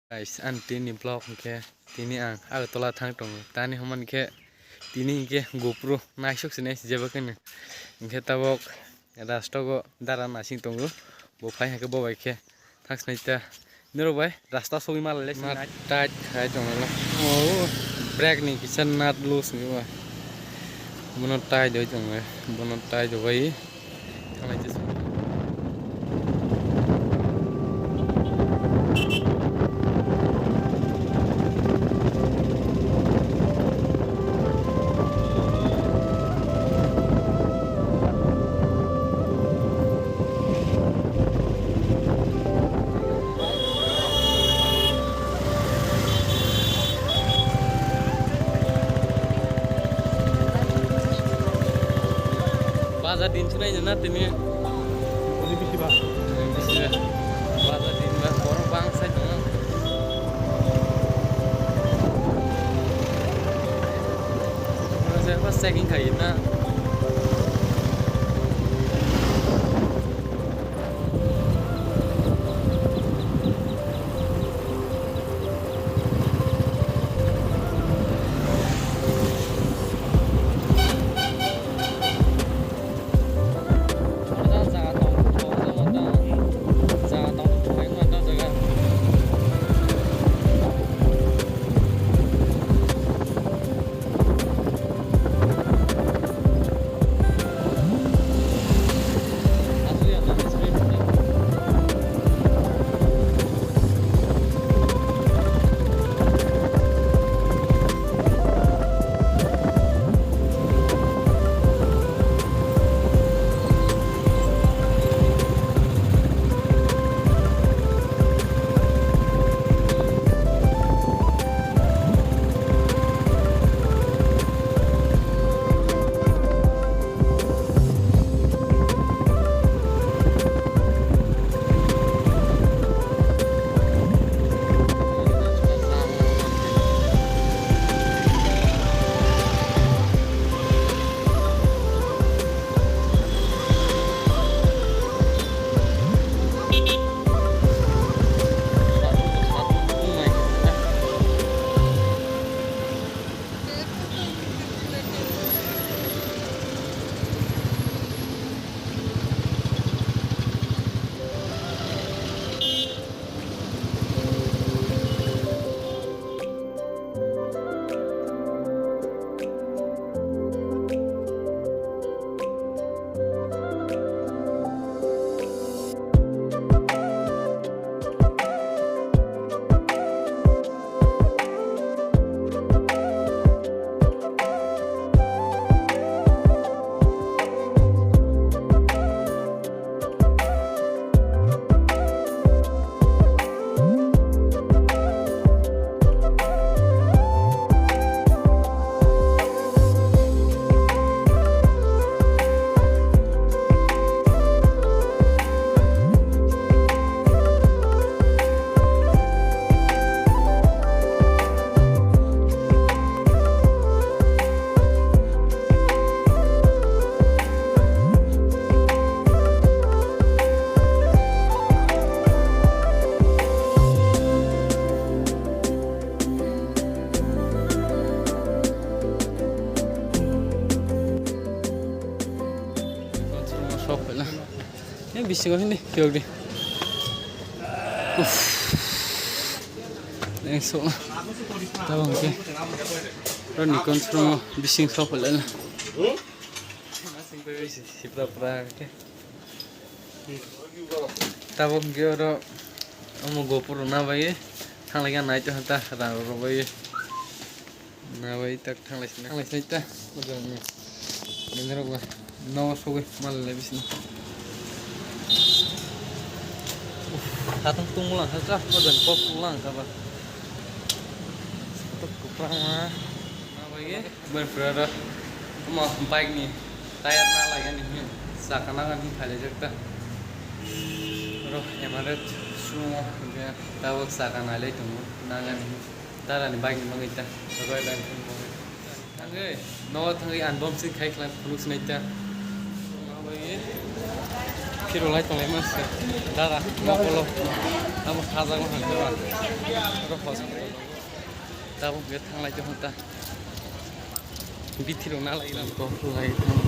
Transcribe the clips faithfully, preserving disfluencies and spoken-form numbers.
Guys, ang tini vlog hwnkhe tini ang Agartala thang tongo. Tani hwnmani khe tini hwnkhe GoPro naisuk se nai jeba kheno. Hwnkhe tabok rasta o dara nasing tongo. Bo phai hwnkhe bo bai khe thang sinai ta. Norok bai rasta sogwi ma lai sinai. Tight khai tongo. Oh, brake ni kisa nut loose ni bo. Bono tight oi tongo. Bono tight oi. Bazar din chwnai na tini. Bisi ba. Bisi ba. Bazar din ba borok bangsa tongo. First checking khai na. Sok pela. Ini bisingo ini, yuk di. Uff. Yang sok lah. Tabang ke. Roni kon suruh bising sok pela lah. Sipra pra ke. Tabok hwnkhe oro omo GoPro rwna bagwi thanglaiya naitokha ta rang rwbawi. Nabai tak thanglai sina, thanglai sina ta. Ojang ni. Nini rok ba. No sogwi malai bisini. Uff, satung tung lang sa, ojang kok tung lang sa ba. Satung kupang ma. Nabai. Bwrwi pura ro, omo bike ni tyre na laigani hin, saka nagani hin khaijak ta. Oro Emirates sumo hwnkhe tabok saka nailai tongo, nagani hin, darani bike ni bagwi ta, Royal Enfield bagwi. Thangwi nogo thangwi ang bomsing khai khwlai phunuk sinai ta. Phirolai tonglai masa, dara, mokolo, abo khajak ma hwnkhe ba. Hospital. Tabuk be thanglai tong ta. Bithi rok na lai lam ko lai tong.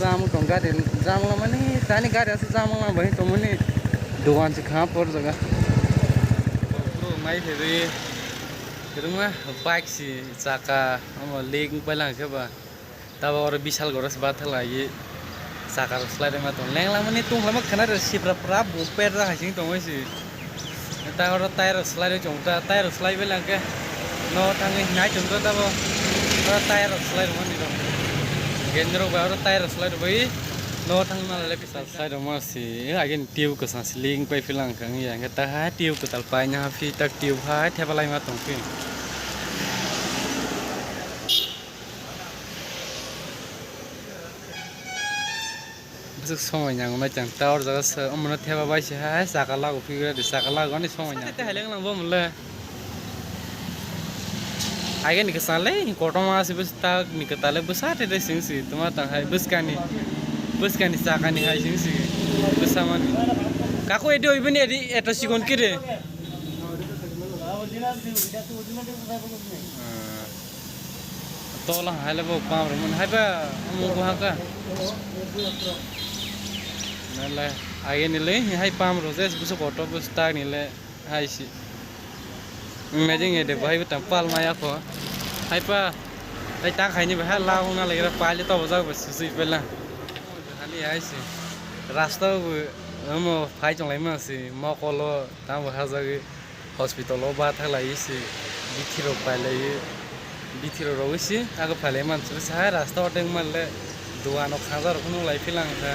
Jam tong gari, jam la mani tani gari asa jam la bai tong mani. Dogan se kha por jaga. Bro mai thebe. Ruma bike si chaka amo leg bai lang khe ba. Tabo oro bisal goro se bathal ai saka rok slai rwma tong leng langmani tong lama khana rw sibra pura bo per da hai sing tong si ta oro tai rok slai rw chong ta tai rok slai bai lang khe no thangwi nai chong ta tabo oro tai rok slai rwmani rok gen rok ba oro tai rok slai rw bai no thang na le bisal slai rwma si again tube kwchang sling pai philang kha ya ta ha tube kwtal pai na ha phi tak tube ha theba lai ma tong phi. Bwswk somoi nang nai chang ta o jaga se omono theba bai se hai saka lago phigre di saka lago ani somoi nang. Te hai leng lang bo mole. Aigeni kwchale kotorma se bwswk tak ni kwtale bwsa te de sing si tuma tang hai bwskani bwskani sakani hai sing si bwsa mani. Kako edi oiboni edi eto sikon kire. Tola hai le bo pam rwmani hai ba omo bo haka. Nale aigeni le hai pam rw je bwswk kotor bwswk tak ni le. Hai si. Imagine ede bahai bo tang pal maya kho. Hai pa. Hai ta khaini bahai la ungna legra pali to bojak bo sisi pela. Hani hai si. Rasta bo omo phai chonglai ma si mokolo tang bo hajagwi hospital o ba thalai si bithi rok pailai bithi rok rogwi si ago phailai man si hai rasta o teng man le dogan o khaja rok phunuk lai philang kha.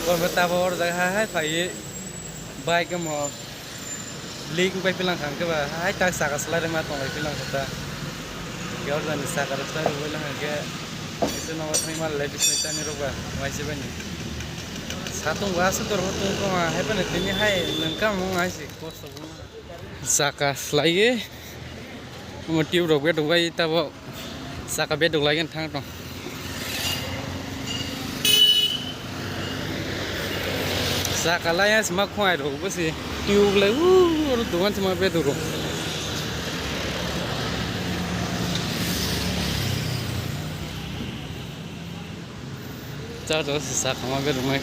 Bo tabo or jaga hai hai phai bike omo. Lik bai pilang kha khe ba hai tak saka slai rwma tong lai pilang kha ta. Hwnkhe o jani saka rw slai rwui lang khe kisa nogo thangma le bisai tani rwba waisa bani. Satung bo aswk dor bo tung tongma hai phano tini hai nwng kha mung hai se kosto bo. Saka slai ye omo tube rok bedok bai tabok. Saka beduk lai gani thang tong. Saka lai ya sima khwai rok bwsi tube lai u oro dogan sima beduk rok. Cha cha saka ma beduk mai.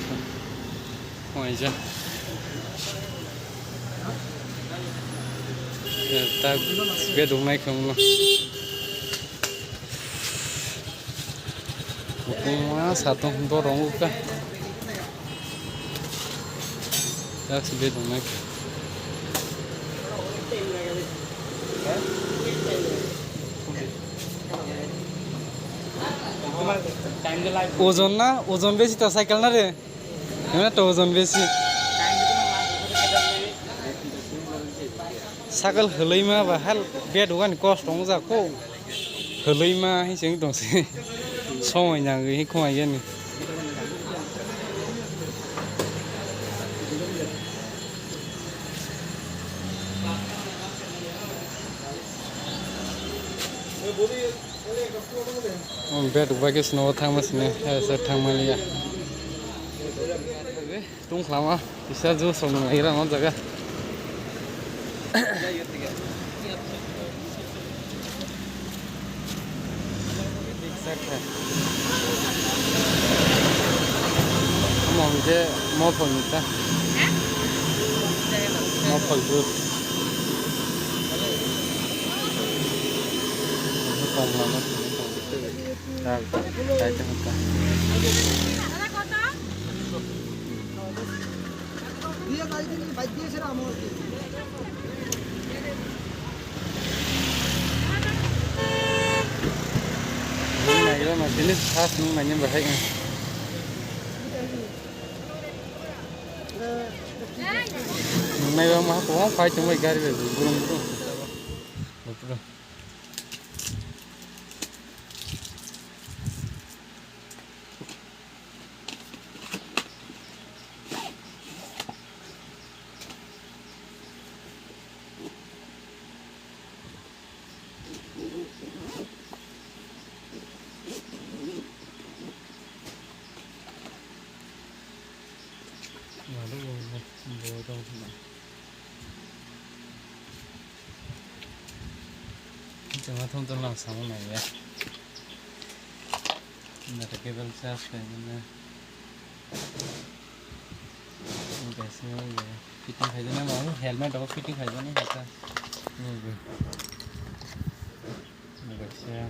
Waisa. Tak bedung nai khwngno. Buma satung borong uka. Tak bedung nai. Ojon na, ojon besi ta cycle na re. Hwnwi to ojon besi. Sakal hwlwi ma ba hal bed wngani kosto wngjak kho. Hwlwi ma hi chwng tong se. Somoi nangwi hi khwmai gani. Bed bai khe snogo thangma sini, eh, sir thangma liya. Tung khlama, kisa juice rok nung lagira o jaga. Omo hwnkhe mophol ni ta. Mophol juice. Tong lama sini tong. Tag, tag, tag. Nung nai rok no tini first nung nai ni bahai ang. Nung nai rok ma kwbang phai tong bai gari bai brum brum. Chuma thum thum lang samung nai ya. Nata cable charge kai mana. Kaisa fitting khai jana ma helmet o fitting khai jana hata. Nunggu. Kaisa.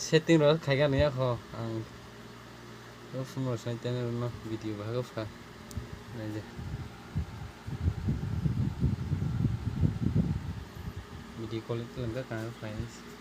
Setting rok khaikha nung yakho ang o phone rok sai tene rwno video bahai khe pha naidi video quality langkha kha phainai.